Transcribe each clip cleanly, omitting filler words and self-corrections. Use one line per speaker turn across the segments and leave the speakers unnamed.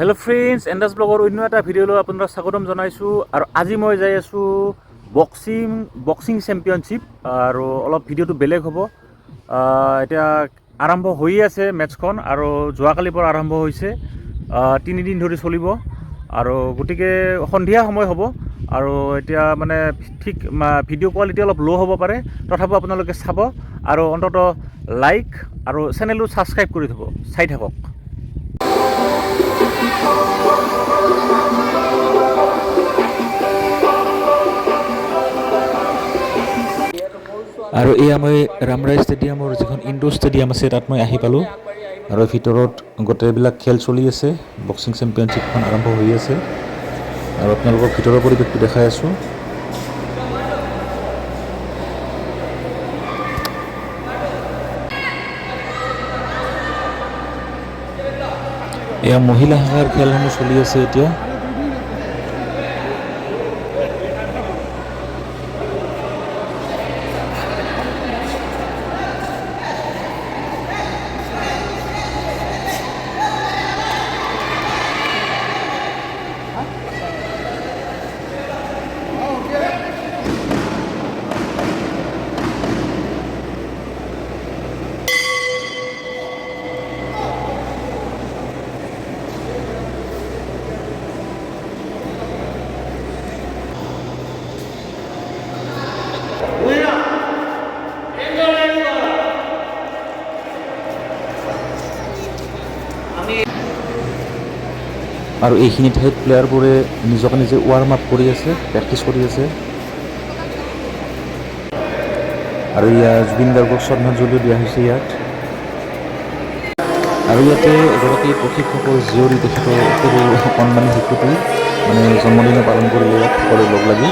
Hello' friends, এণ্ডাছ ব্লগৰ অন্য এটা ভিডিঅ'লৈ আপোনালোক স্বাগতম জনাইছোঁ। আৰু আজি মই যাই আছোঁ বক্সিং চেম্পিয়নশ্বিপ আৰু অলপ ভিডিঅ'টো বেলেগ হ'ব। এতিয়া আৰম্ভ হৈয়ে আছে মেটচখন আৰু যোৱাকালিৰ পৰা আৰম্ভ হৈছে, 3 দিন ধৰি চলিব আৰু গতিকে সন্ধিয়া সময় হ'ব আৰু এতিয়া মানে ঠিক ভিডিঅ' কোৱালিটি অলপ ল' হ'ব পাৰে, তথাপিও আপোনালোকে চাব আৰু অন্ততঃ লাইক আৰু চেনেলটো ছাবস্ক্ৰাইব কৰি থ'ব। চাই থাকক। আৰু এয়া মই ৰামৰাই ষ্টেডিয়ামৰ যিখন ইনডোৰ ষ্টেডিয়াম আছে, তাত মই আহি পালোঁ আৰু ভিতৰত গোটেইবিলাক খেল চলি আছে। বক্সিং চেম্পিয়নশ্বিপখন আৰম্ভ হৈ আছে আৰু আপোনালোকক ভিতৰৰ পৰিৱেশটো দেখাই আছোঁ। এয়া মহিলা শাখাৰ খেলসমূহ চলি আছে এতিয়া। আৰু এইখিনি ঠাইত প্লেয়াৰবোৰে নিজকে নিজে ৱাৰ্ম আপ কৰি আছে, প্ৰেক্টিচ কৰি আছে। আৰু ইয়াৰ জুবিন গাৰ্গক শ্ৰদ্ধাঞ্জলিও দিয়া হৈছে ইয়াত। আৰু ইয়াতে এগৰাকী প্ৰশিক্ষকৰ জীয়ৰী, তেখেতৰ সৰু অকণমানি শিশুটি মানে জন্মদিনো পালন কৰিলে ইয়াত সকলো লগ লাগি।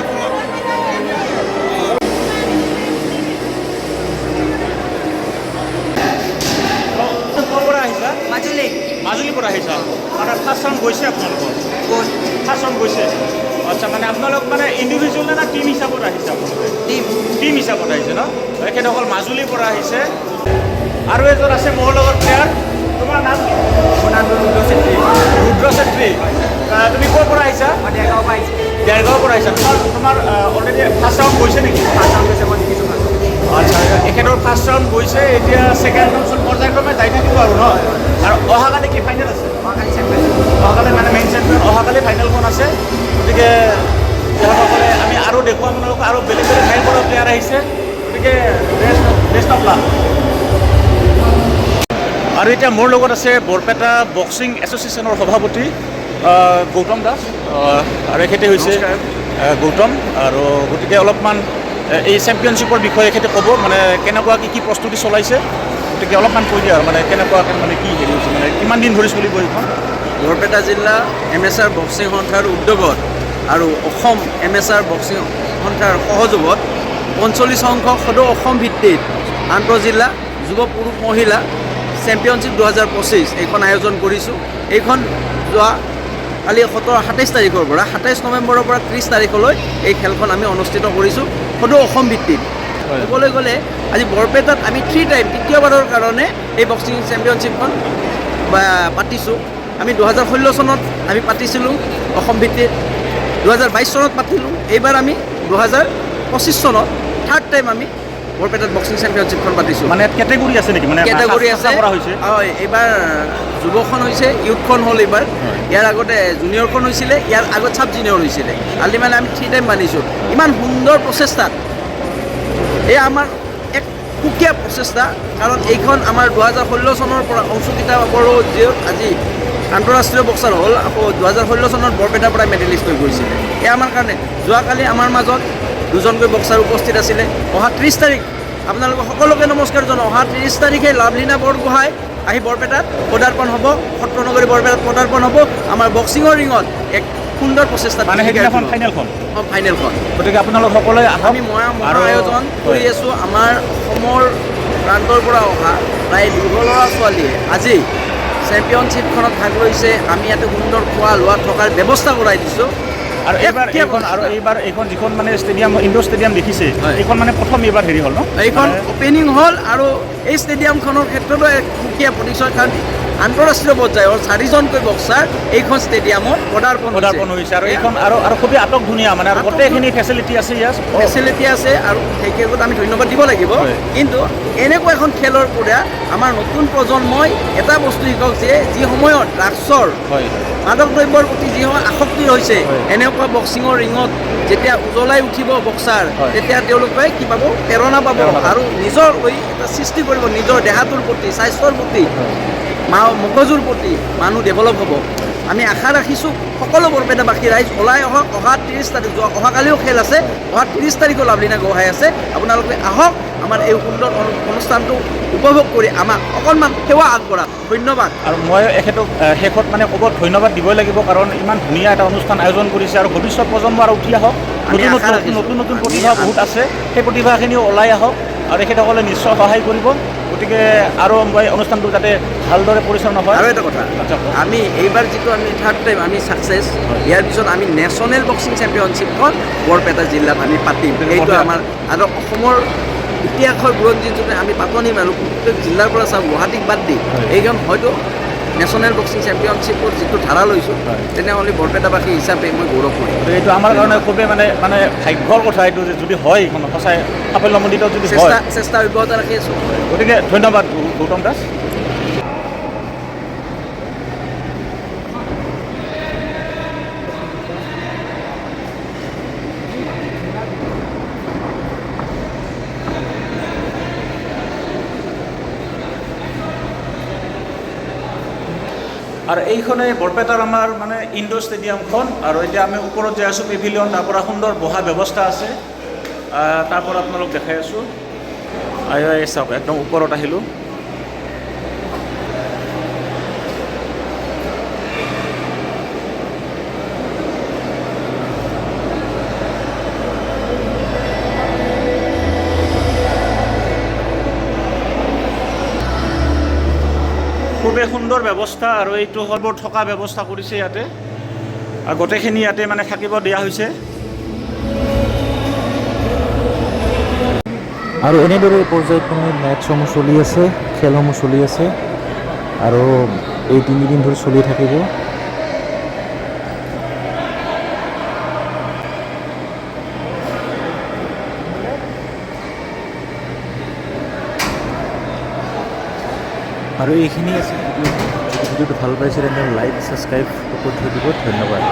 ক'ৰ পৰা আহিছা?
মাজুলী।
মাজুলীৰ পৰা আহিছা। মানে ফাৰ্ষ্ট ৰাউণ্ড গৈছে আপোনালোকৰ?
গ'ল।
ফাৰ্ষ্ট ৰাউণ্ড গৈছে। আচ্ছা, মানে আপোনালোক মানে ইণ্ডিভিজুৱেল নে টিম হিচাপত আহিছে আপোনালোকে?
টিম।
টিম হিচাপত আহিছে ন? তেখেতসকল মাজুলীৰ পৰা আহিছে। আৰু এজন আছে মোৰ লগত প্লেয়াৰ। তোমাৰ নাম কি?
মোৰ নামটো ৰুদ্ৰ চেত্ৰী।
ৰুদ্ৰ চেত্ৰী। তুমি ক'ৰ পৰা আহিছা?
মই দেৰগাঁৱৰ পৰা আহিছোঁ।
দেৰগাঁৱৰ পৰা আহিছা। তোমাৰ অলৰেডি ফাৰ্ষ্ট ৰাউণ্ড গৈছে নেকি?
ফাৰ্ষ্ট ৰাউণ্ড গৈছে, মই জিকিছোঁ ফাৰ্ষ্ট।
আচ্ছা, এখেতৰ ফাৰ্ষ্ট ৰাউণ্ড গৈছে, এতিয়া ছেকেণ্ড ৰাউণ্ড পৰ্যায়ক্ৰমে যাই থাকিব আৰু ন? আৰু অহাকালি কি ফাইনেল আছে?
অহাকালি চেম্পিয়ন।
অহাকালি মানে মেইন চেম্পিয়ন, অহাকালি ফাইনেলখন আছে। গতিকে তেখেতসকলে আমি আৰু দেখুৱাম আপোনালোকক, আৰু বেলেগ বেলেগ ঠাইৰ পৰা প্লেয়াৰ আহিছে। গতিকে বেষ্ট অফ লাক। আৰু এতিয়া মোৰ লগত আছে বৰপেটা বক্সিং এছ'চিয়েশ্যনৰ সভাপতি গৌতম দাস আৰু এখেতে হৈছে গৌতম। আৰু গতিকে অলপমান এই চেম্পিয়নশ্বিপৰ বিষয়ে এখেতে ক'ব, মানে কেনেকুৱা কি কি প্ৰস্তুতি চলাইছে। গতিকে অলপমান কৈ দিয়া আৰু মানে কেনেকুৱা মানে কি হেৰি হৈছে, মানে কিমান দিন ধৰি চলিব এইখন?
বৰপেটা জিলা এমেচাৰ বক্সিং সন্থাৰ উদ্যোগত আৰু অসম এমেচাৰ বক্সিং সন্থাৰ সহযোগত 45 সংখ্যক সদৌ অসম ভিত্তিত আন্তঃজিলা যুৱ পুৰুষ মহিলা চেম্পিয়নশ্বিপ 2025 এইখন আয়োজন কৰিছোঁ। এইখন যোৱা কালি 27 তাৰিখৰ পৰা, 27 নৱেম্বৰৰ পৰা 30 তাৰিখলৈ এই খেলখন আমি অনুষ্ঠিত কৰিছোঁ সদৌ অসম ভিত্তিত। ক'বলৈ গ'লে আজি বৰপেটাত আমি থ্ৰী টাইম, তৃতীয়বাৰৰ কাৰণে এই বক্সিং চেম্পিয়নশ্বিপখন পাতিছোঁ। আমি 2016 চনত আমি পাতিছিলোঁ অসম ভিত্তিত, 2022 চনত পাতিলোঁ, এইবাৰ আমি 2025 চনত থাৰ্ড টাইম আমি বৰপেটাত বক্সিং চেম্পিয়নশ্বিপখন পাতিছোঁ।
মানে ইয়াত কেটেগৰী আছে নেকি? মানে
কেটেগৰী আছে।
শাখা কৰা হৈছে?
হয়, এইবাৰ যুৱখন হৈছে, ইউথখন হ'ল এইবাৰ। ইয়াৰ আগতে জুনিয়ৰখন হৈছিলে, ইয়াৰ আগত চাব জুনিয়ৰ হৈছিলে। আল্টিমেটলি আমি থ্ৰী টাইম মানিছোঁ। ইমান সুন্দৰ প্ৰচেষ্টাত এই আমাৰ এক সুকীয়া প্ৰচেষ্টা, কাৰণ এইখন আমাৰ 2016 চনৰ পৰা অংশুকিতা বড়ো যি আজি আন্তঃৰাষ্ট্ৰীয় বক্সাৰ হ'ল, আকৌ 2016 চনত বৰপেটাৰ পৰাই মেডেলিষ্ট হৈ গৈছিলে। এয়া আমাৰ কাৰণে যোৱাকালি আমাৰ মাজত দুজনকৈ বক্সাৰ উপস্থিত আছিলে। অহা 30 তাৰিখ আপোনালোকক সকলোকে নমস্কাৰ জনাওঁ। অহা 30 তাৰিখে লাভলীনা বৰগোহাঁই আহি বৰপেটাত পদাৰ্পণ হ'ব, সত্ৰনগৰী বৰপেটাত পদাৰ্পণ হ'ব। আমাৰ বক্সিঙৰ ৰিঙত এক সুন্দৰ প্ৰচেষ্টা।
মানে সেইদিনাখন ফাইনেলখন?
অঁ, ফাইনেলখন।
গতিকে আপোনালোক সকলোৱে আহক।
আমি মহা মহা আয়োজন কৰি আছোঁ। আমাৰ অসমৰ প্ৰান্তৰ পৰা অহা প্ৰায় 200 ল'ৰা ছোৱালীয়ে আজি চেম্পিয়নশ্বিপখনত ভাগ লৈছে। আমি ইয়াতে সুন্দৰ খোৱা লোৱা থকাৰ ব্যৱস্থা কৰাই দিছোঁ।
আৰু এইবাৰ
এক
এইখন আৰু এইবাৰ এইখন যিখন মানে ষ্টেডিয়াম, ইনডোৰ ষ্টেডিয়াম দেখিছে,
হয়।
এইখন মানে প্ৰথম এইবাৰ হেৰি হ'ল ন?
এইখন
মানে
অপেনিং হ'ল আৰু এই ষ্টেডিয়ামখনৰ ক্ষেত্ৰতো এক সুকীয়া প্ৰতিষ্ঠা, কাৰণ আন্তঃৰাষ্ট্ৰীয় পৰ্যায়ৰ চাৰিজনকৈ বক্সাৰ এইখন ষ্টেডিয়ামত পদাৰ্পণ হৈছে।
পদাৰ্পণ হৈছে আৰু এইখন আৰু খুবেই আটক ধুনীয়া মানে আৰু
আটক
গোটেইখিনি ফেচিলিটি আছে ইয়াত।
ফেচিলিটি আছে আৰু সেই ক্ষেত্ৰত আমি ধন্যবাদ দিব লাগিব।
হয়।
কিন্তু এনেকুৱা এখন খেলৰ পৰা আমাৰ নতুন প্ৰজন্মই এটা বস্তু শিকক যে যি সময়ত ড্ৰাগছৰ, মাদক দ্ৰব্যৰ প্ৰতি যি সময়ত আসক্তি হৈছে,
হয়।
এনেকুৱা বক্সিঙৰ ৰিঙত যেতিয়া উজ্বলাই উঠিব বক্সাৰ,
হয়।
তেতিয়া তেওঁলোকে কি পাব? প্ৰেৰণা পাব
প্ৰেৰণা পাব।
আৰু নিজৰ লৈ এটা সৃষ্টি কৰিব, নিজৰ দেহাটোৰ প্ৰতি, স্বাস্থ্যৰ প্ৰতি, মগজুৰ প্ৰতি মানুহ ডেভেলপ হ'ব। আমি আশা ৰাখিছোঁ সকলো বৰপেটাবাসী ৰাইজ ওলাই আহক। অহা 30 তাৰিখ, যোৱা অহাকালিও খেল আছে, অহা 30 তাৰিখো লাভলীনা গোহাঁই আছে। আপোনালোকে আহক, আমাৰ এই সুন্দৰ অনুষ্ঠানটো উপভোগ কৰি আমাক অকণমান সেৱা আগবঢ়াওক। ধন্যবাদ।
আৰু মই এখেতক শেষত মানে ক'ব ধন্যবাদ দিবই লাগিব, কাৰণ ইমান ধুনীয়া এটা অনুষ্ঠান আয়োজন কৰিছে আৰু ভৱিষ্যত প্ৰজন্ম আৰু উঠি আহক।
আমি
নতুন
আশা
নতুন
ৰাখিছোঁ।
নতুন নতুন
আমি
প্ৰতিভা বহুত আছে, সেই প্ৰতিভাখিনিও ওলাই আহক আৰু তেখেতসকলে নিশ্চয় সহায় কৰিব। গতিকে আৰু মই অনুষ্ঠানটো যাতে ভালদৰে পৰিচালনা হয়।
আৰু এটা কথা,
আচ্ছা, কওক।
আমি এইবাৰ যিটো আমি থাৰ্ড টাইম আমি ছাকচেছ, ইয়াৰ পিছত আমি নেশ্যনেল বক্সিং চেম্পিয়নশ্বিপখন বৰপেটা জিলাত আমি পাতিম। সেইটো
বঢ়িয়া।
আমাৰ আৰু অসমৰ ইতিহাসৰ বুৰঞ্জীত যদি আমি পাতনি মাৰোঁ, প্ৰত্যেক জিলাৰ পৰা চাওঁ, গুৱাহাটীক বাদ দি, এইখন হয়তো নেশ্যনেল বক্সিং চেম্পিয়নশ্বিপৰ যিটো ধাৰা লৈছোঁ, তেনেহ'লে বৰপেটাবাসী হিচাপে মই গৌৰৱ কৰিম।
গতিকে এইটো আমাৰ কাৰণে খুবেই মানে মানে ভাগ্যৰ কথা এইটো যে যদি হয়, এইখন সঁচাই সাফল্যমণ্ডিত যদি হয়।
চেষ্টা অব্যাহত ৰাখি আছোঁ।
গতিকে ধন্যবাদ গৌতম দাস। আৰু এইখনে বৰপেটাৰ আমাৰ মানে ইনডোৰ ষ্টেডিয়ামখন। আৰু এতিয়া আমি ওপৰত যাই আছোঁ পেভিলিয়ন, তাৰ পৰা সুন্দৰ বহা ব্যৱস্থা আছে। তাৰ পৰা আপোনালোক দেখাই আছোঁ। এই চাওক, একদম ওপৰত আহিলোঁ। খুবেই সুন্দৰ ব্যৱস্থা আৰু এইটো সৰ্বৰ থকা ব্যৱস্থা কৰিছে ইয়াতে আৰু গোটেইখিনি ইয়াতে মানে থাকিব দিয়া হৈছে।
আৰু এনেদৰে পৰ্যায়ক্ৰমে মেটছসমূহ চলি আছে, খেলসমূহ চলি আছে আৰু এই তিনিদিন ধৰি চলি থাকিব। আৰু এইখিনি আছিল ভিডিঅ'টো। যদি ভিডিঅ'টো ভাল পাইছে তেন্তে লাইক, ছাবস্ক্ৰাইব কৰি থৈ দিব। ধন্যবাদ।